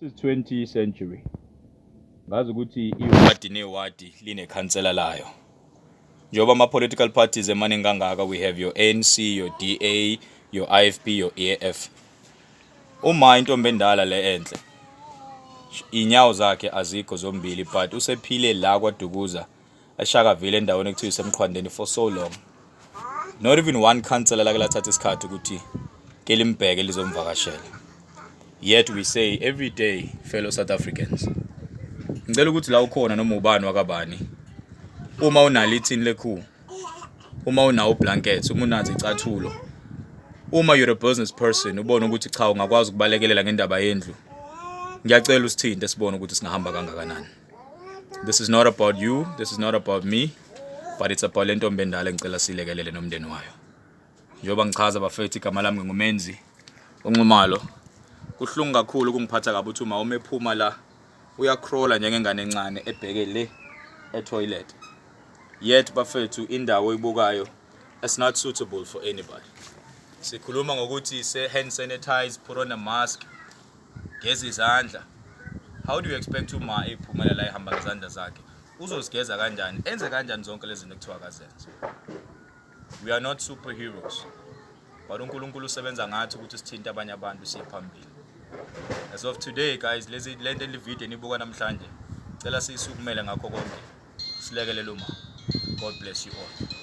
This is 20th century. Ngazi ukuthi iwadi newadi linekhansela layo. Njengoba ama-political parties emaningi kangaka, we have your ANC, your DA, your IFP, your EFF. Uma intombi endala le enhle, inyawo zakhe azikho zombili, but usephile la kwaDukuza eShakaville, endaweni ekuthiwa iseMqhwandeni, for so long. Not even one councillor lake lathatha isikhathi ukuthi ke limbheke, lizomvakashela. Yet we say every day, fellow South Africans, ngicela ukuthi la ukhona, noma ubani wakabani, uma unalo ithini lekhu, uma unawo ublanket, uma unazo icathulo, uma you're a business person, ubone ukuthi cha, ungakwazi ukubalekelela ngendaba yendlu, ngiyacela usithinte, sibone ukuthi singahamba kangakanani. This is not about you, this is not about me, but it's about le ntombi endala engicela silekelele nomndeni wayo. Njengoba ngichaza, bafethu, igama lami nginguMenzi uNxumalo. Kuhlungu kakhulu, kungiphatha kabi ukuthi uma ephuma la uyacrawla njengengane encane ebheke le etoilet. Yet bafethu, indawo oyibukayo, it's not suitable for anybody. Sikhuluma ngokuthi se hand sanitize, put on a mask, geza izandla. How do you expect uma ephumela la ehamba ngezandla zakhe? Uzozigeza kanjani, enze kanjani zonke lezi zinto ekuthiwa akazenze? We are not superheroes, but uNkulunkulu usebenza ngathi ukuthi sithinte abanye abantu, siye phambili. As of today, guys, lezi lento, le video enibuka namhlanje, cela siyisukumele ngakho konke, silekelele uma. God bless you all.